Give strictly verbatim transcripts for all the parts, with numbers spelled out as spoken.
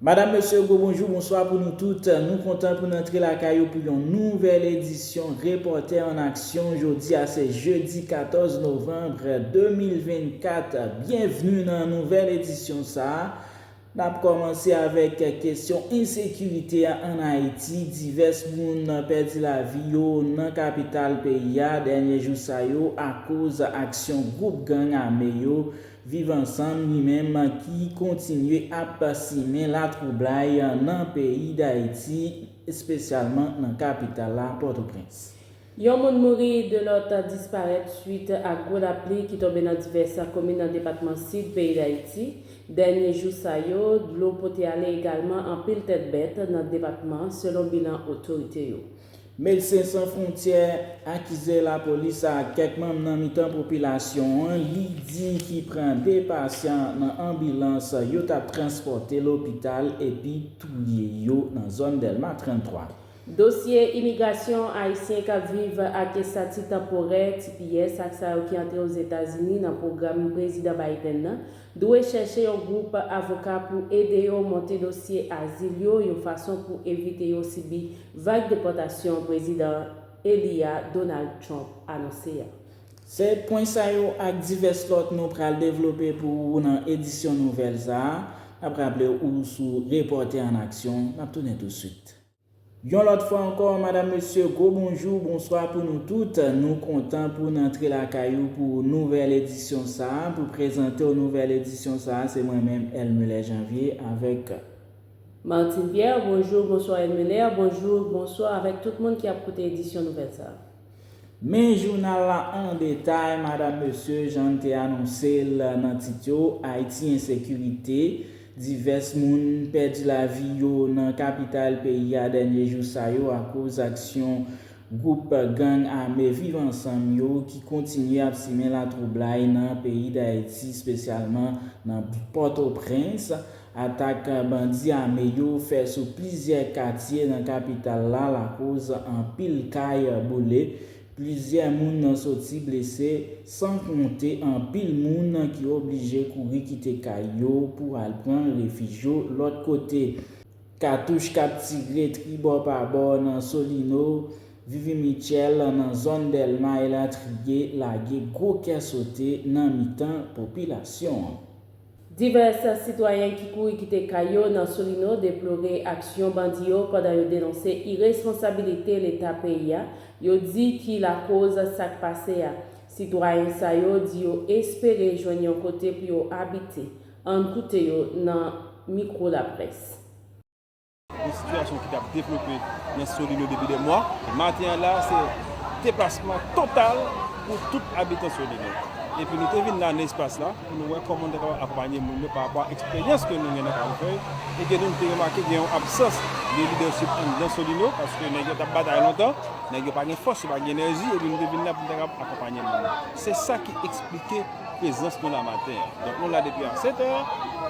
Madam, mesye, gwo bonjou, bonswa pou nou tout. Nou kontan pou n antre lakay ou pou yon nouvèl edisyon Reporter en Action. Jodi a se jedi katòz novanm de mil vennkat. Byenvni nan nouvèl edisyon sa a. N ap kòmanse avèk kesyon ensekirite a ann Ayiti. Divès moun pèdi lavi yo nan kapital peyi a dènye jou sa yo akoz aksyon gwoup gang ame yo, Viv Ansanm, li menm, ki kontinye ap simen latwoublay nan peyi Dayiti, espesyalman nan kapital la, Pòtoprens. Yon moun mouri, de lòt disparèt swit ak gwo lapli ki tonbe nan divès komin nan depatman Sid peyi Dayiti. Dènye jou sa yo, dlo pote ale egalman anpil tèt bèt nan depatman an, selon bilan otorite yo. Medsen San Fwontyè akize lapolis ak kèk manm nan mitan popilasyon an, li di, ki pran de pasyan nan anbilans yo t ap transpòte lopital epi touye yo nan zòn Dèlma tranntwa. Dosye imigrasyon, Ayisyen k ap viv ak estati tanporè, T P S, ak sa yo ki antre Ozetazini nan pwogram Prezidan Biden nan, dwe chèche yon gwoup avoka pou ede yo monte dosye azil yo, yon fason pou evite yo sibi vag depòtasyon Prezidan eli a, Donald Trump, anonse a. Se pwen sa yo ak divès lòt nou pral devlope pou ou nan edisyon nouvèl sa a. N ap raple ou sou Reporter en Action. N ap tounen tousuit. Yon lòt fwa ankò, madam, mesye, gwo bonjou, bonswa pou nou tout. Nou kontan pou n antre lakay ou pou nouvèl edisyon sa a. Pou prezante w nouvèl edisyon sa a, se mwen menm, Elmuler Janvier, avèk Martine Pierre. Bonjou, bonswa, Elmuler. Bonjou, bonswa avèk tout moun ki ap koute edisyon nouvèl sa a. Men jounal la an detay, madam, mesye, jan n te anonse l nan tit yo, Ayiti ensekirite, divès moun pèdi lavi yo nan kapital peyi a dènye jou sa yo akoz aksyon gwoup gang ame Viv Ansanm yo ki kontinye ap simen latwoublay nan peyi Dayiti, espesyalman nan Pòtoprens. Atak bandi ame yo fè sou plizyè katye nan kapital la lakoz anpil kay boule. Plizyè moun soti blese, san konte anpil moun ki oblije kouri kite kay yo pou al pran refij yo lòt kote. Katouch k ap tire tribò pa bò nan Solino, Vivi Mitchell nan zòn Dèlma elatriye lage gwo kè sote nan mitan popilasyon an. Divès sitwayen ki kouri kite kay yo nan Solino deplore aksyon bandi yo pandan yo denonse iresponsabilite Leta peyi a, yo di ki lakoz sa k pase a. Sitwayen sa yo di yo espere jwenn yon kote pou yo abite. Ann koute yo nan mikwo laprès. Yon sitiyasyon ki t ap devlope nan Solino depi dè mwa. Maten an la, se deplasman total pou tout abitan Solino. Epi nou te vin la nan espas la pou nou wè kòman nou te kapab akonpanye moun yo pa rapò a eksperyans ke nou gen nan Kafou Fèy e ke nou te remake gen yon absans de lidèchip anndan Solino, paske nèg yo t ap batay lontan, nèg yo pa gen fòs, yo pa gen enèji, epi nou te vin la pou nou te kapab akonpanye moun yo. Se sa ki eksplike prezans nou la maten an. Donk, nou la depi a sèt è,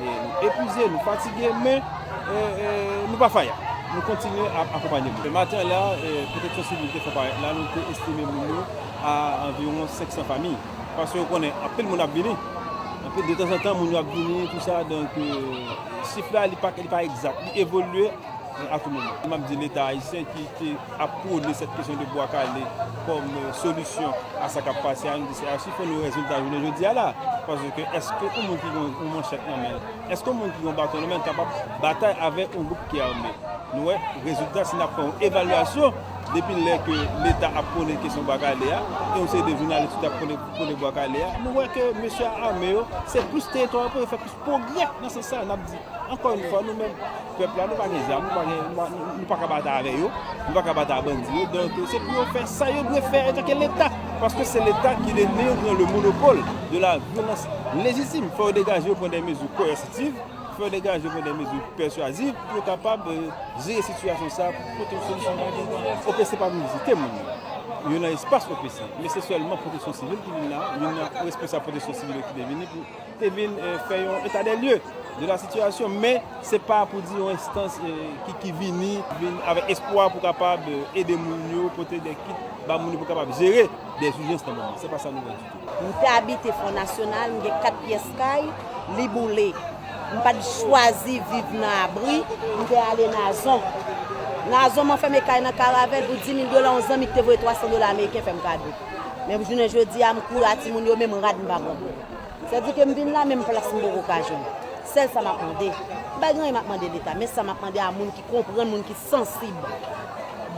e nou epuize, nou fatige, men, e, e, nou pa faya. Nou kontinye ap akonpanye moun. Maten an la, e, Pwoteksyon Sivil te fè parèt la, nou te estime moun yo a anviwon senk san fanmi. Paske yo konnen anpil moun ap vini. Anpil, detanzantan, moun yo ap vini, tou sa. Donk, e, chif la, li pa, li pa egzak. Li evolye, e, a tou moman. M ap di Leta ayisyen ki te ap pwone sèt kesyon de bwa kale kòm, e, solisyon a sa k ap pase a, nou di se achi fò nou rezilta jounen jodi a la. Paske èske yon moun ki gen yon manchèt nan men l, èske yon moun ki gen yon baton nan men l kapab batay avèk yon gwoup ki ame? Nou wè rezilta, si n ap fè yon evalyasyon depi lè ke Leta ap pwone kesyon bwa kale a, e yon seri de jounalis ki t ap pwone, pwone bwa kale a, nou wè ke mesye a ame yo, se plis teritwa yo pran, yo fè plis pwogrè nan sans sa a. N ap di, ankò yon fwa, nou menm, pèp la, nou pa gen zam, nou pa gen, nou pa, nou pa ka batay avè yo, nou pa ka batay ak bandi yo. Donk, se pou yo fè sa yo dwe fè antanke Leta, paske se Leta ki detni, yo pran le monopole de la vyolans lejitim. Fò yo degaje yo, pran de mezi koèsitiv, fò yo degaje yo, pran de mezi pèswaziv pou yo kapab, e, jere sitiyasyon sa a, pou pote yon solisyon. O P C pa vin vizite moun yo. Yo nan espas O P C, men se sèlman Pwoteksyon Sivil ki vin la, yo nan responsab Pwoteksyon Sivil yo ki te vini pou te vin, e, fè yon eta dè lye de la sitiyasyon, men se pa pou di yon enstans, e, ki, ki vini, vin avèk espwa pou kapab, e, ede moun yo, pote de kit ba moun yo pou kapab jere de ijans nan moman. Se pa sa nou wè ditou. M te abite Fò Nasyonal, m gen kat pyès kay, li boule. M pa t chwazi viv nan abri, m te ale Nazon. Nazon, m anfème kay nan Karavèl pou dis mil dola, yon zanmi ki te voye twa san dola ameriken fè m kado. Men jounen jodi a, m kouri a timoun yo, menm rad m pa pran. Sètadi ke m vin la, menm plas m poko ka jwenn. Sèl sa m ap mande. M pa gen anyen m ap mande Leta, men sa m ap mande a moun ki konprann, moun ki sansib.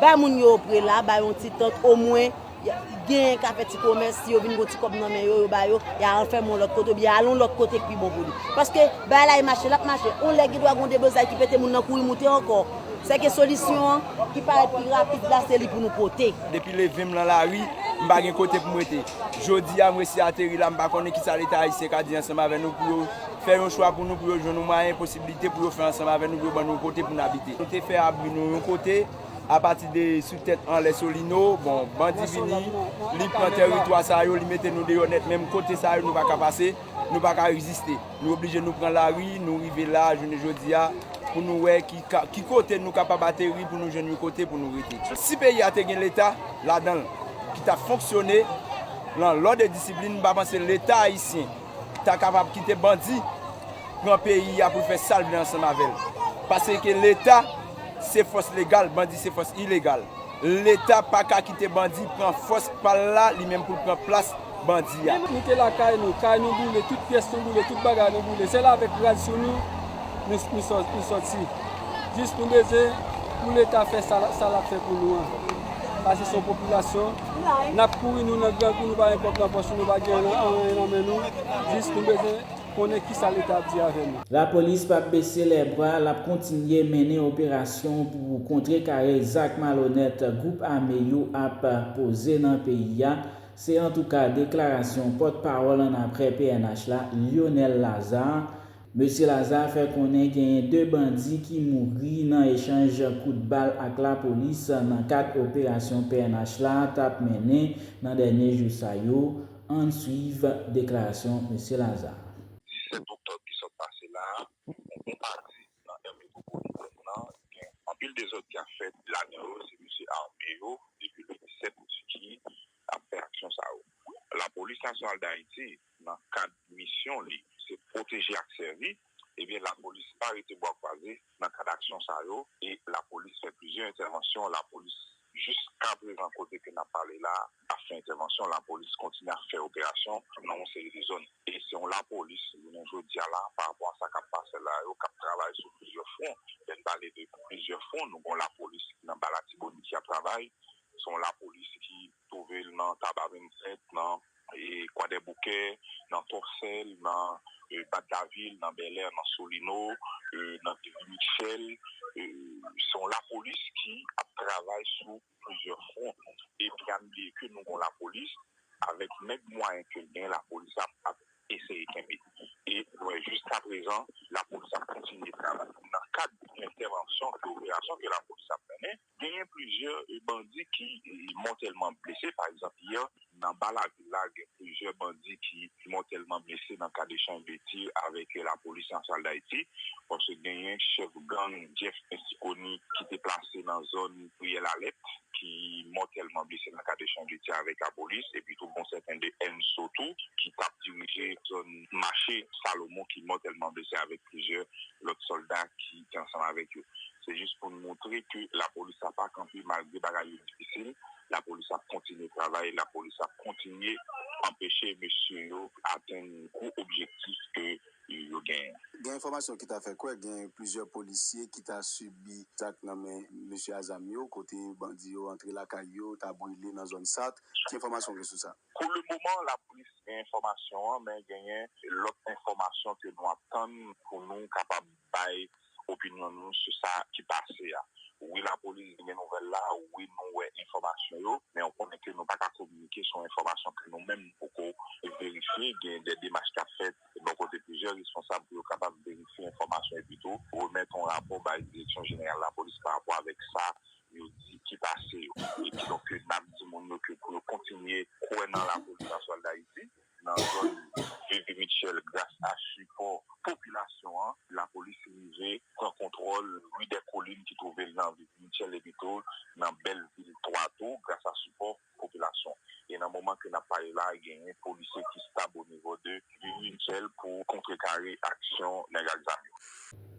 Bay moun yo opre la, bay yon ti tant, omwen, y- genyen ka fè ti komès, si yo vin gon ti kòb nan men yo, yo ba yo, y a anfème yon lòt kote, oubyen al yon lòt kote ki pi bon pou li. Paske bagay la e mache, l ap mache. Yon lè gen dwa gon deblozay ki pete, moun nan kouri moute ankò. Sèke solisyon an ki parèt pi rapid la, se li pou nou pote. Depi leve m nan lari, m pa gen kote pou m rete. Jodi a, m resi ateri la, m pa konnen kisa Leta ayisyen ka di ansanm avè nou pou yo fè yon chwa pou nou, pou yo jwenn yon mwayen, posiblite pou yo fè ansanm avè nou, pou yo ban nou yon kote pou n abite. Nou te fè abri nou yon kote, apati de sou tèt anlè Solino, bon, bandi vini, li pran tèritwa sa yo, li mete nou deyò nèt, menm kote sa yo, nou pa ka pase, nou pa ka reziste. Nou oblije nou pran lari, nou rive la, jounen jodi a, pou nou wè ki, ka- ki kote nou kapab ateri pou nou jwenn yon kote pou nou rete. Si peyi a te gen Leta ladan l, ki t ap fonksyone nan lòd e disiplin, m pa panse Leta ayisyen ta kapab kite bandi pran peyi a pou l fè sa l vle ansanm avè l. Paske Leta se fòs legal, bandi se fòs ilegal. Leta pa ka kite bandi pran fòs pa l la, li menm pou l pran plas bandi a. Nou te lakay nou, kay nou boule, tout pyès nou boule, tout bagay nou boule. Se la avèk rad sou nou, nou, nou sò- nou sòti. Jis nou bezwen pou Leta fè sa l- sa l ap fè pou nou an. Paske se yon popilasyon, n ap kouri nou nan grangou, nou pa gen kòb nan pòch nou, nou pa gen anyen nan men nou. Jis nou bezwen konnen kisa Leta ap di avè nou. Lapolis p ap bese lèbra, l ap kontinye mennen operasyon pou kontrekare zak malonèt gwoup ame yo ap poze nan peyi a. Se antouka deklarasyon pòtpawòl annapre P N H la, Lionel Lazarre. Mesye Lazarre fè konnen genyen de bandi ki mouri nan echanj kout bal ak lapolis nan kad operasyon P N H la t ap mennen nan dènye jou sa yo. Ann swiv deklarasyon Mesye Lazarre. Disèt oktòb ki sot pase la a, yon bon pati nan èr metwopolitèn nan, gen anpil dezòd ki ap fèt ladan yo, se mesye ame yo, depi le disèt ki ap fè aksyon sa yo. Lapolis Nasyonal Dayiti, nan kad misyon li, se pwoteje ak sèvi, ebyen, lapolis pa rete bwa kwaze nan kad aksyon sa yo, e lapolis fè plizyè entèvansyon, lapolis jiskaprezan kote ke n ap pale la, ap fè entèvansyon, lapolis kontinye ap fè operasyon nan yon seri de zòn. E se yon lapolis, jounen jodi a la, pa rapò a sa k ap pase la yo, k ap travay sou plizyè fwon. Lè n pale de plizyè fwon, nou gen yon lapolis ki nan Ba Latibonit ki ap travay, se yon lapolis ki twouve l nan Taba vennsèt, nan e, Kwadèboukè, nan Tòsèl, nan e, Badlavil, nan Bèlè, nan Solino, e, nan Vivi Mitchèl. E, se yon lapolis ki ap travay sou plizyè fwon. E pa bliye ke nou gen yon lapolis avèk nèg mwayen ke l genyen, lapolis ap, ap eseye kenbe. E nou wè jiskaprezan, lapolis ap kontinye travay. Nan kad entèvansyon ke operasyon ke lapolis ap mennen, genyen plizyè e, bandi ki e, mòtèlman blese. Pa egzanp, yè, nan Ba Lavil la, gen plizyè bandi ki mòtèlman blese nan kad echanj de tir avèk e, lapolis Nasyonal Dayiti. Paske genyen chèf gang Jeff Pensiconi ki te plase nan zòn Riyèl Alèt, ki mòtèlman blese nan kad echanj de tir avèk lapolis, epi tou bon sèten de Enso tou, ki t ap dirije zòn mache Salomon, ki mòtèlman blese avèk plizyè lòt sòlda ki te ansanm avèk yo. Se jis pou n montre ke lapolis la pa kanpe malgre bagay yo difisil, lapolis ap kontinye travay, lapolis ap kontinye anpeche mesye yo atenn gwo objektif ke yo genyen. Gen enfòmasyon ki ta fè kwè gen plizyè polisye ki ta sibi zak nan men mesye a zam yo, kote bandi yo antre lakay yo, ta brile nan zòn Sat. Ki enfòmasyon w gen sou sa? Pou le moman, lapolis gen enfòmasyon an, men genyen lòt enfòmasyon ke nou ap tann pou nou kapab bay opinyon nou sou sa ki pase a. Wi, lapolis gen nouvèl la, wi, nou wè enfòmasyon yo, men w konnen ke nou pa ka kominike sou enfòmasyon ke nou menm nou poko verifye. Gen de demach k ap fèt bò kote plizyè responsab pou yo kapab verifye enfòmasyon epi tou remèt yon rapò bay Direksyon Jeneral Lapolis pa rapò avèk sa yo di ki pase yo. E kidonk, n ap di moun yo ke pou yo kontinye kwè nan lapolis nasyonal Dayiti, nan zòn Vivi Mitchèl, gras a sipò popilasyon an, lapolis rive pran kontwòl ri Dèkolin ki twouve l nan Vivi Mitchèl epi tou nan Bèlvil twa tou, gras a sipò popilasyon. E nan moman ke n ap pale la, genyen polisye ki stab o nivo de Vivi Mitchèl pou kontrekare aksyon nèg ak zam.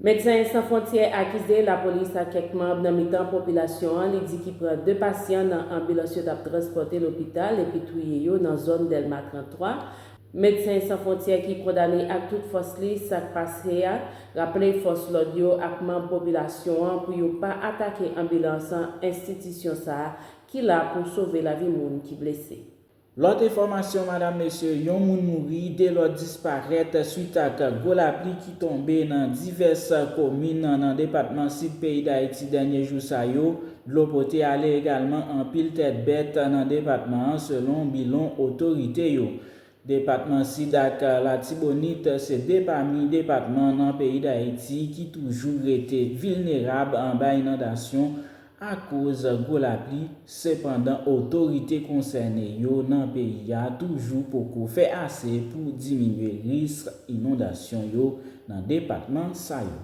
Medsen San Fwontyè akize lapolis ak kèk manm nan mitan popilasyon an li di ki pran de pasyan nan anbilans yo t ap transpòte lopital epi touye yo nan zòn Dèlma trannntwa. Medsen San Fwontyè ki kondane ak tout fòs li sa k pase a, raple fòs lòd yo ak manm popilasyon an pou yo pa atake anbilans enstitisyon sa a ki la pou sove lavi moun ki blese. Lòt enfòmasyon, madanm, mesye, yon moun mouri, de lòt disparèt swit ak gwo lapli ki tonbe nan divès komin nan depatman Sid peyi Dayiti dènye jou sa yo. Dlo pote ale egalman anpil tèt bèt nan depatman an, selon bilon otorite yo. Depatman Sid ak Latibonit se de pami depatman nan peyi Dayiti ki toujou rete vilnerab anba inondasyon akoz gwo lapli. Sepandan, otorite konsène yo nan peyi a toujou poko fè ase pou diminye risk inondasyon yo nan depatman sa yo.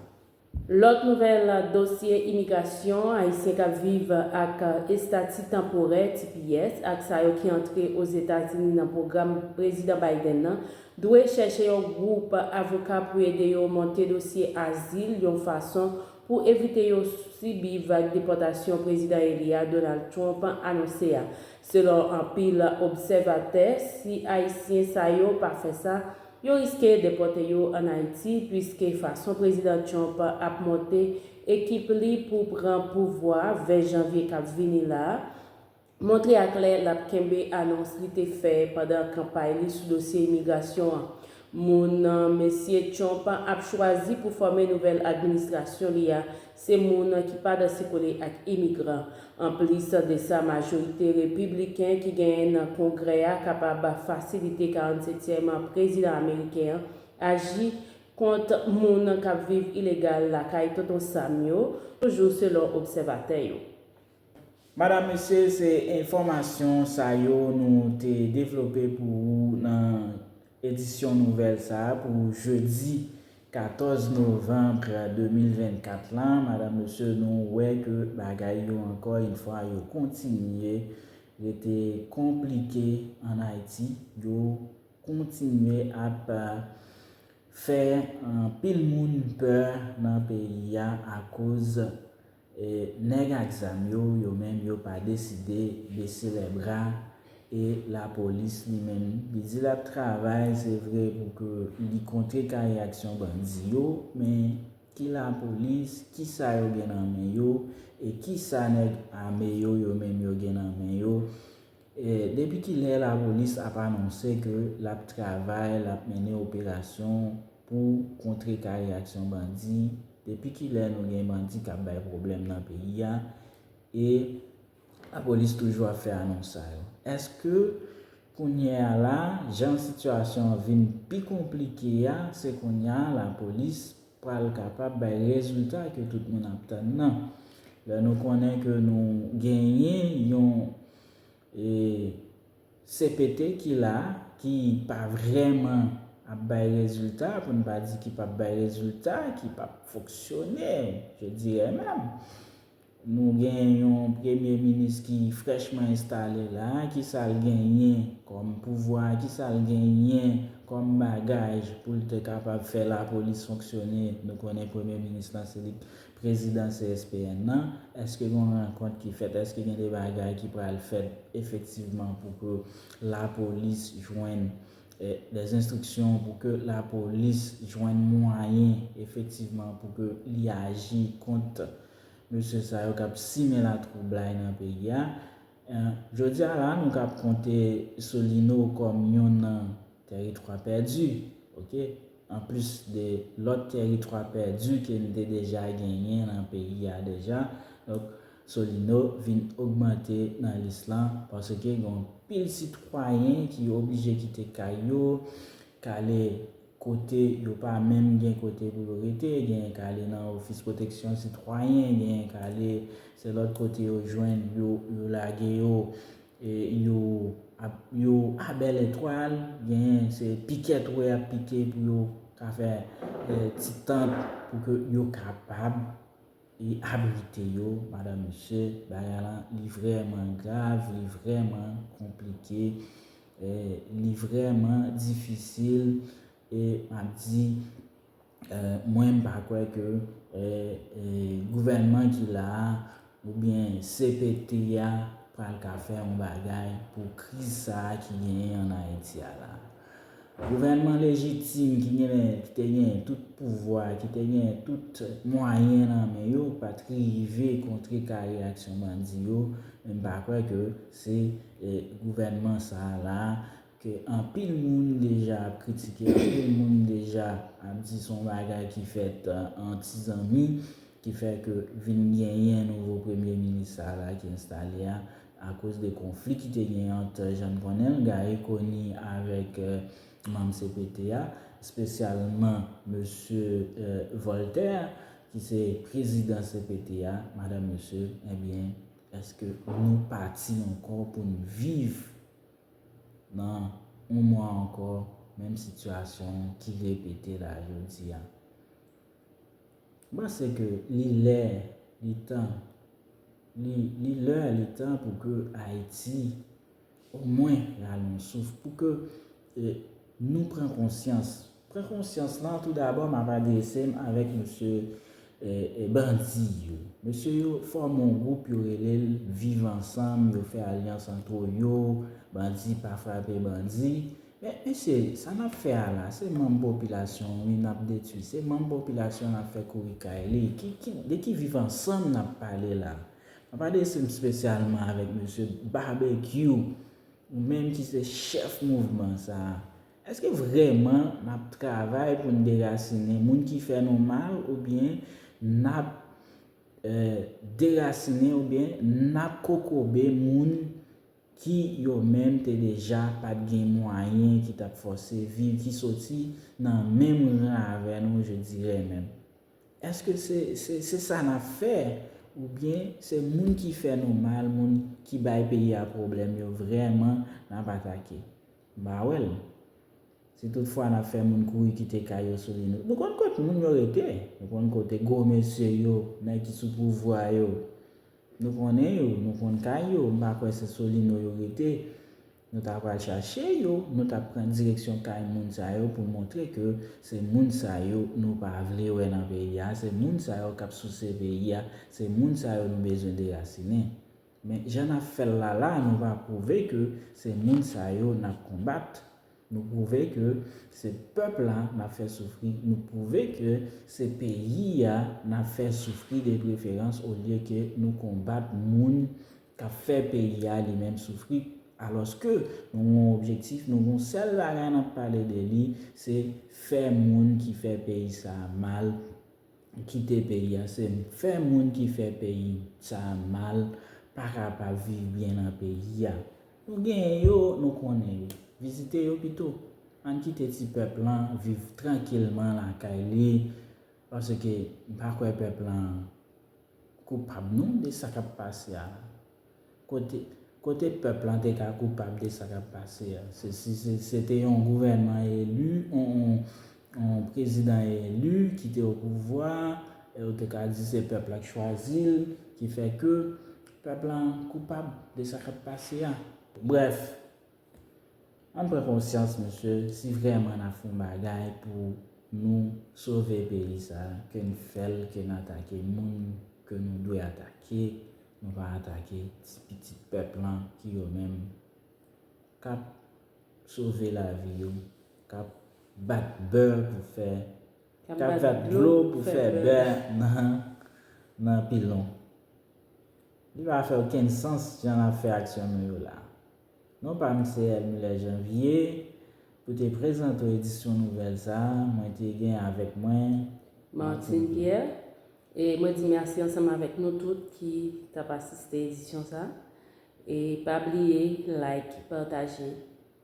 Lòt nouvèl, dosye imigrasyon, Ayisyen k ap viv ak estati tanporè, T P S, ak sa yo ki antre Ozetazini nan pwogram Prezidan Biden nan, dwe chèche yon gwoup avoka pou ede yo monte dosye azil yon fason pou evite yo sibi vag depòtasyon Prezidan eli a, Donald Trump, anonse a. Selon anpil obsèvatè, si Ayisyen sa yo pa fè sa, yo riske depòte yo ann Ayiti, piske fason Prezidan Trump ap monte ekip li pou pran pouvwa ven janvye k ap vini la a, montre aklè l ap kenbe anons li te fè pandan kanpay li sou dosye imigrasyon an. Moun Mesye Trump ap chwazi pou fòme nouvèl administrasyon li a se moun ki pa danse kole ak imigran. Anplis de sa, majorite repibliken ki genyen nan Kongrè a kapab fasilite karannsetyèm prezidan ameriken an aji kont moun k ap viv ilegal lakay Tonton Sam yo, toujou selon obsèvatè yo. Madanm, mesye, se enfòmasyon sa yo nou te devlope pou ou nan edisyon nouvèl sa a pou jedi katòz novanm de mil vennkat la. Madanm, mesye, nou wè ke bagay yo, ankò yon fwa, yo kontinye rete konplike ann Ayiti. Yo kontinye ap, a, fè anpil moun pè nan peyi a akoz, e, nèg ak zam yo, yo menm, yo pa deside bese lèbra. E lapolis, li menm, li di l ap travay, se vre, pou ke li kontrekare aksyon bandi yo, men ki lapolis, kisa yo gen nan men yo, e kisa nèg ame yo, yo menm, yo gen nan men yo? E depi kilè lapolis ap anonse ke l ap travay, l ap mennen operasyon pou kontrekare aksyon bandi? Depi kilè nou gen bandi k ap bay pwoblèm nan peyi a? E lapolis toujou ap fè anons sa yo. Èske kounye a la, jan sitiyasyon an vin pi konplike a, se kounye a lapolis pral kapab bay rezilta ke tout moun ap tann nan? Lè nou konnen ke nou genyen yon, e, C P T ki la, ki pa vrèman ap bay rezilta, pou n pa di ki p ap bay rezilta, ki p ap fonksyone, je dirais même. Nou gen yon premye minis ki frèchman enstale la, kisa l genyen kòm pouvwa, kisa l genyen kòm bagaj pou l te kapab fè lapolis fonksyone? Nou konnen premye minis lan se li k prezidan C S P N nan. Èske gen yon rankont ki fèt? Èske gen de bagay ki pral fèt efektivman pou ke lapolis jwenn, eh, des instructions, pou ke lapolis jwenn mwayen efektivman pou ke li aji kont mesye sa yo k ap simen latwoublay nan peyi a? Eh, jodi a la, nou k ap konte Solino kòm youn nan tèritwa pèdi, oke? Anplis de lòt tèritwa pèdi ke n te deja genyen nan peyi a deja. Donk, Solino vin ogmante nan lis lan, paske gen anpil sitwayen ki oblije kite kay yo, k ale kote yo pa menm gen kote pou yo rete, genyen k ale nan ofis pwoteksyon sitwayen, genyen k ale se lòt kote yo jwenn yo, yo lage yo, e yo ap, yo a Bèl Etwal, genyen se pikèt ou wè y ap pike pou yo ka fè, e, ti tant pou ke yo kapab e abrite yo, madanm, mesye, bagay lan, li vrèman grav, li vrèman konplike, e, li vrèman difisil, e m ap di, Eh, mwen, m pa kwè ke eh, eh, gouvènman ki la a oubyen C P T a pral ka fè yon bagay pou kriz sa a ki genyen ann Ayiti a la. Gouvènman lejitim ki genyen, ki te genyen tout pouvwa, ki te genyen tout mwayen nan men yo, pa t rive kontrekare aksyon bandi yo, men m pa kwè ke se eh, gouvènman sa a la ke anpil moun deja ap kritike, anpil moun deja ap di se yon bagay ki fèt eh, ant zanmi, ki fè ke vin genyen nouvo premye minis sa a la ki enstale a, akoz de konfli ki te genyen ant Jean Cornel, Garry Conille avèk eh, manm C P T a, espesyalman mesye eh, Voltaire, ki se prezidan C P T a, madanm, mesye, ebyen, èske nou pati ankò pou n viv nan yon mwa ankò menm sitiyasyon ki repete la jodi a? M panse ke li lè, li tan, li, li lè, li tan pou ke Ayiti omwen rale yon souf, pou ke eh, nou pran konsyans. Pran konsyans lan, tou dabò, m ap adrese m avèk mesye eh, eh, bandi yo. Mesye yo fòme yon gwoup, yo rele l Viv Ansanm, yo fè alyans antre yo, bandi pa frape bandi. Men, mesye, sa n ap fè a la, se manm popilasyon wi n ap detwi, se manm popilasyon n ap fè kouri kay li. Ki, ki, de ki Viv Ansanm n ap pale la? M ap adrese m espesyalman avèk mesye Barbecue, ou menm ki se chèf mouvman sa a. Èske vrèman n ap travay pou n derasinen moun ki fè nou mal oubyen n ap eh, derasinen oubyen n ap kokobe moun ki yo menm te deja pa t gen mwayen, ki t ap fòse viv, ki soti nan menm ran avè nou, je dirais menm? Èske se, se, se sa n ap fè? Oubyen se moun ki fè nou mal, moun ki bay peyi a pwoblèm yo vrèman n ap atake? M pa wè l. Si toutfwa n ap fè moun kouri kite kay yo sou li, nou, nou konn kote moun yo rete. Nou konn kote gwo mesye yo, nèg ki sou pouvwa yo. Nou konnen yo, nou konn kay yo. M pa kwè se Solino yo rete. Nou ta pral chache yo, nou ta pran direksyon kay moun sa yo pou montre ke se moun sa yo nou pa vle wè nan peyi a, se moun sa yo k ap souse peyi a, se moun sa yo nou bezwen derasinen. Men jan n ap fè l la la, nou pa pwouve ke se moun sa yo n ap konbat. Nou pwouve ke se pèp la n ap fè soufri. Nou pwouve ke se peyi a n ap fè soufri de preferans olye ke nou konbat moun k ap fè peyi a li menm soufri. Alòske nou gen yon objektif, nou gen yon sèl bagay n ap pale de li, se fè moun ki fè peyi sa a mal kite peyi a, se fè moun ki fè peyi sa a mal pa kapab viv byen nan peyi a. Nou genyen yo, nou konnen yo. Vizite yo pito. Ann kite ti pèp lan viv trankilman lakay li, paske m pa kwè pèp lan koupab non de sa k ap pase a. Kote, kote pèp lan te ka koupab de sa k ap pase a? Se, si se, se te yon gouvènman eli, yon, yon, yon prezidan eli ki te o pouvwa, e yo te ka di se pèp la k chwazi l, ki fè ke pèp lan koupab de sa k ap pase a. Brèf, ann pran konsyans, mesye, si vrèman n ap fè yon bagay pou nou sove peyi sa a, ke n fè l, ke n atake moun ke nou dwe atake, nou pa atake ti pitit pèp lan ki yo menm k ap sove lavi yo, k ap bat bè pou fè, k ap bat dlo pou fè bè nan, nan pilon. Li pa fè okenn sans jan n ap fè aksyon nou yo la. Non pa m se Elmuller Janvier, pou te prezante w edisyon nouvèl sa a, mwen te gen avèk mwen Martine Pierre. E mwen di mèsi ansanm avèk nou tout ki t ap asiste edisyon sa a. E pa bliye like, pataje.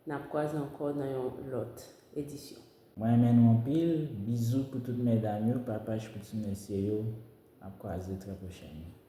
N ap kwaze ankò nan yon lòt edisyon. Mwen renmen nou anpil. Bizou pou tout medam yo, papaj pou ti mesye yo. N ap kwaze trè pwochènman.